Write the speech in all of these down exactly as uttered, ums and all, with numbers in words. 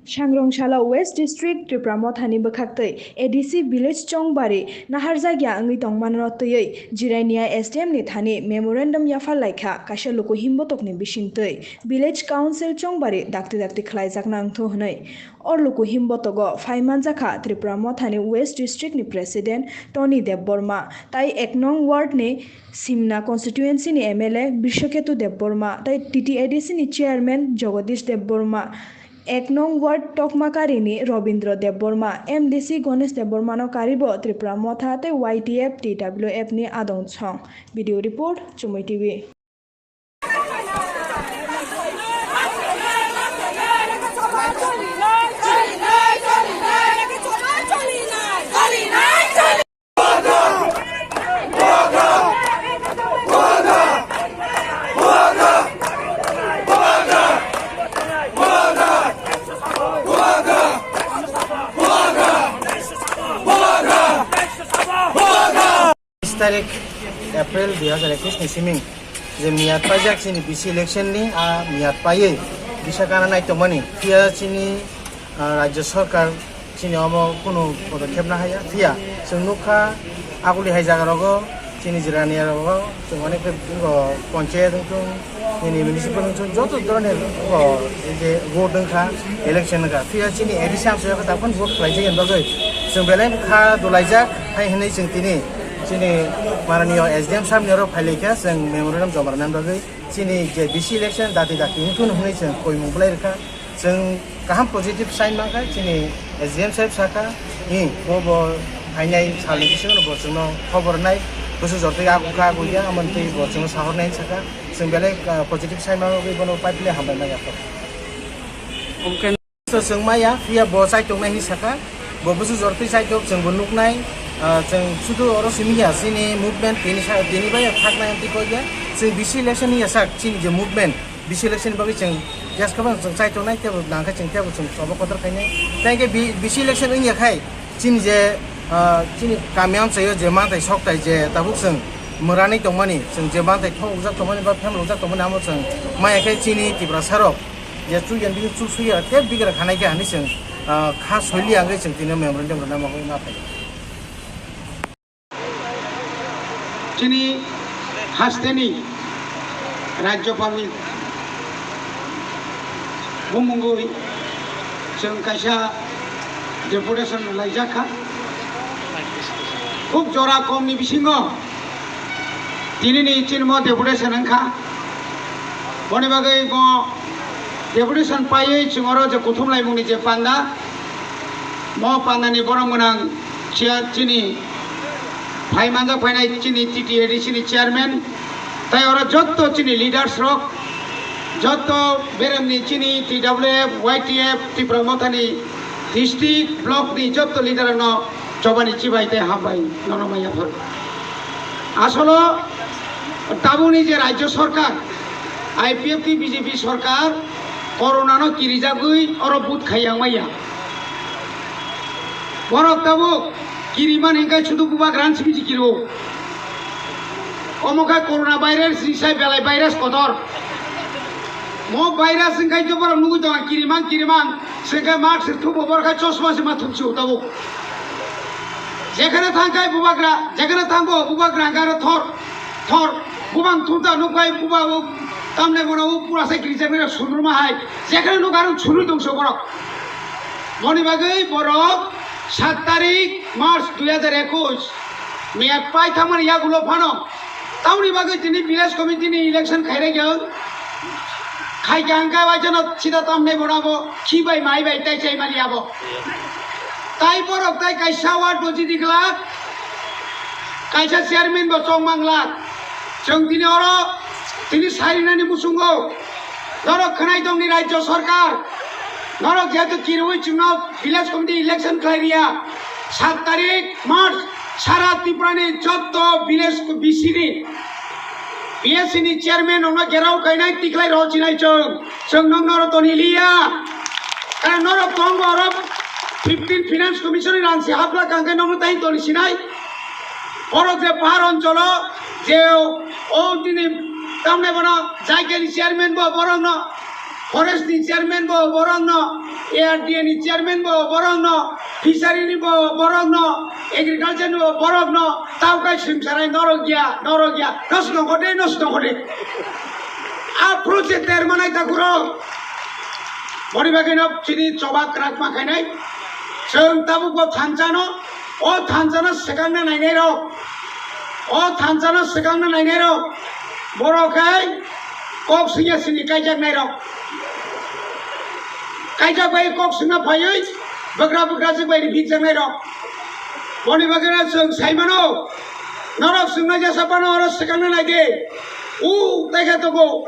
Sangrong salo West District Tipra Mothani bwkhaktwi A D C Village Chongbari naharjakya wngwi tongmano twiwi Jirania S D M ni thani memorandum yaphar laikha kaisa luku himbotokni bisingtwi Village Council Chongbari dakti dakti khlaijakna wngthu hwnwi. O luku himbotogo phai manjakha Tipra Mothani West District ni President Tony Debbarma tai ek nong ward ni Simna constituency ni M L A Brishaketu Debbarma tai T T A D C ni Chairman Jagadish Debbarma, ek nong ward Tokmakari ni Robindra Debbarma, M D C Ganesh Debbarma no karibo Tipra Motha tei Y T F T W F ni adong song. Video report, Chumui T V. Bis tarik April dui hajar ekus ni siming je miyat paijak chini B C election ni, a miyat paiwi bisa kana nai tongmani, phiya chini, ah, Rajya Sarkar chini omo kunu podokkhep na haya. Phiya chwng nukha, aguli hai jaga rogo chini jirani rogo chwng onek khe, o, ponchayat wngthung, nini municipal wngthung, joto dhoroner, o, ei je vote wngkha, election wngkha, phiya chini A D C amsoi khe takhon vote khlaijak, bagwi chwng belai kha dolaijak hai hwnwi chwng tini chini mananiyo S D M sir ni oro phailaikha, chwng memorandum joma rwna bagwi chini je B C election dati dati wngthun hwnwi chwng koimung bwlai rwkha. Chwng kaham positive sign mankha, chini S D M saheb sakha, "Hi, bo bo phainai salni bisingo bo chwngno khobor nai, bwswk jortwi agukha agukya, amoni twi bo chwngno sahornai," sakha. Chwng belai, ah, positive sign manwi bono pipeline hambai manya kho. Okay. So chwng maya, phiya bo chaitok nai hinwi sakha, bo bwswk jortwi chaitok, chwng bo nuknai, ah, chwng sudu oro simi ya, chini movement tini sa-, tini bai thaknai amtwi kok ya, chwng B C election ya sak, chini je movement, B C election bagwi chwng jas kwbang chwng chai tongnai, teibo nangkhe chwng teibo chwng choba kotor khainai. Tei khe B-, B C election wngya khai chini je, ah, chini kami amchaio je manthai sokthai je tabuk chwng mwranwi tongmani, chwng je manthai thok rwjak tongmani ba phem rwjak tongmani, amo chwng maya khe chini Tiprasa rok je chukya bini chuk suya tei bigra khanai khe hinwi chwng, ah, kha soili ya wngwi chwng tini memorandum rwna bagwi ma phai. Chini hasteni Rajyapalni bumungwi chwng kaisa deputation laijak kha. Khub jora komni bisingo tinini chini mo deputation wngkha. Boni bagwi mo deputation paiwi chwng oro je kuthum laimungni je panda, mo pandani borok gwnang chair chini phai manjak phainai chini T T A D C ni chairman, tai oro jotto chini leaders rok, jotto beremni chini T W F, Y T F, Tipra Mothani district, block ni jotto leader rokno chobani chibai tei hambai nono maya phar. Asolo tabukni je Rajya Sarkar, I P F T B J P sarkar, Corona no kirijagwi oro but khai yang maya. Borok tabuk kiriman hinkai sudu bubagra simi kiro. Omo khe Corona virus ni sai belai virus kotor. Mo virus hinkai to borok nugui tongo kiriman kiriman. Sengkai mask se thubo borok khai chosma se ma thumsi tabuk. Jekhane thangkai bubagra, jekhane thango bubagra hingkai aro thor. Thor, bubang thumta nukbai buba o tamne bono o pura sai kirijak nai sunruma hai. Jekhane nuk arung sunui tongso borok. Boni bagwi borok sat tarik March dui hajar ekus miyat pai thangmani yagulo phano. Tamoni bagwi tini village committee ni election khairek ya. Khai khe hangka bai jano sida tamne bono abo khi bai mai bai tai chai mani abo. Tai borok tai kaisa ward bo jidi glak, kaisa chairman bo chong mang glak. Chwng tini oro tini sarinani muchungo norok khwnai tongni Rajya Sarkar, norok jehetu kirwi chwngno village committee election khlai riya, sat tarik March sara Tripura ni jotto village B C ni P S C ni chairman rokno gerao kainai tiklai rw chinai chwng, chwng nokno oro toni liya. Karon norok tongo oro fifteen finance commission ni rang se hapla kangkhe nokno tai toni sinai. Oro je pahar oncholo je o tini tamne bono jaigani chairman bo borokno Forest ni chairman bo borok no, A R D A ni chairman bo borok no, fishery ni bo borok no, agriculture ni bo borok no, tao kai swngsarai norok ya, norok ya, nos nongkho de, nos nongkho de. A project ter manai takurok. Boni bagwi no chini choba kwrak ma khainai. Chwng tabuk bo thansa no, o thansa no swkang na nainai rok. O thansa no swkang na nainai rok. Borok hai kok swngya sini kaijak nai rok. Kaijak bai kok swngna phaiwi bwkra bwkra jwk bai ripikjak nai rok. Boni bagwi no chwng sai mano. Norok swngna jesa phano oro swkang na nai de. U tei khe tongo.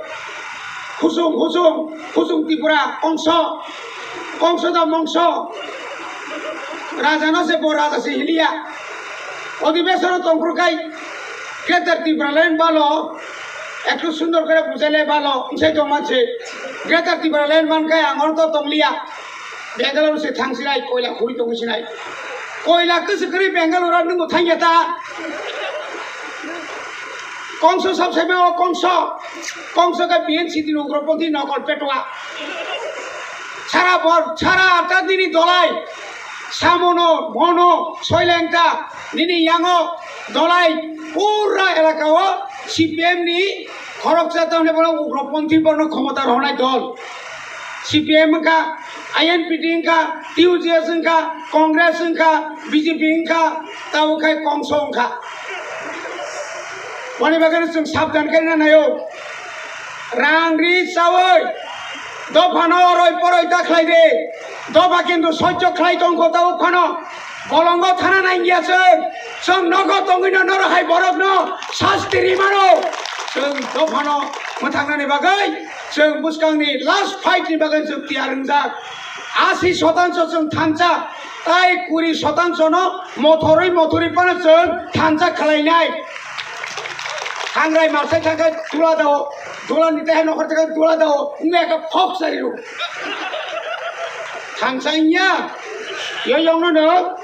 Khusung, khusung, khusung Tripura, kongso, kongso da mongso. Raja no se bo raja se hiliya. Odhibeshono tongphuru kai Greater Tipraland balo, ektu sundor kore bujaile balo, wngsai tong manse. Greater Tipraland man kai ang oro to tongliya. Bangalore se thang sinai, koila khuri tong sinai. Koila kwswk kwrwi Bangalore nwngo thangya ta. Kongso sab saimao kongso. Kongso khe B N C ni ugroponthi nokol petwa. Sara bor, sara ta nini dolai. Samono, mono, soilengta, nini yango dolai pura elaka o C P M ni khoroksa tamni bono ugroponthi bono khomota rohonai dol. C P M wngkha, I N P T wngkha, T U J S wngkha, Congress wngkha, B J P wngkha, tabuk khai kongso wngkha. Boni bagwi chwng sabdan khe rwna naio. Rang ri chawi dophano oroi poroi ta khlai de. Dopha kintu soicho khlai tongkho tabuk phano. Bolongo thana nangya chwng. Chwng nogo tongwino noro hai borokno sasti ri mano. Chwng dophano mwthangnani bagwi chwng bwskangni last fight ni bagwi chwng tiyar wngjak. Asi sotanso chwng thansa, tai kuri sotansono mothorwi mothorwi phano chwng thansa khlainai. Hangrai marsai thangkha dula dao, dula ni tehe nokhor thangkha dula dao, wngya khe phok sari rw. Thansa wngya, yo yongno no,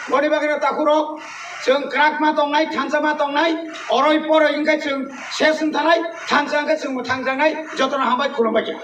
boni bagwino takhurok, chwng kwrak ma tongnai, thansa ma tongnai, oroi poroi wngkha chwng ses wngthanai, thansa wngkha chwng mwthangjaknai, jotono hambai khulumbai kha.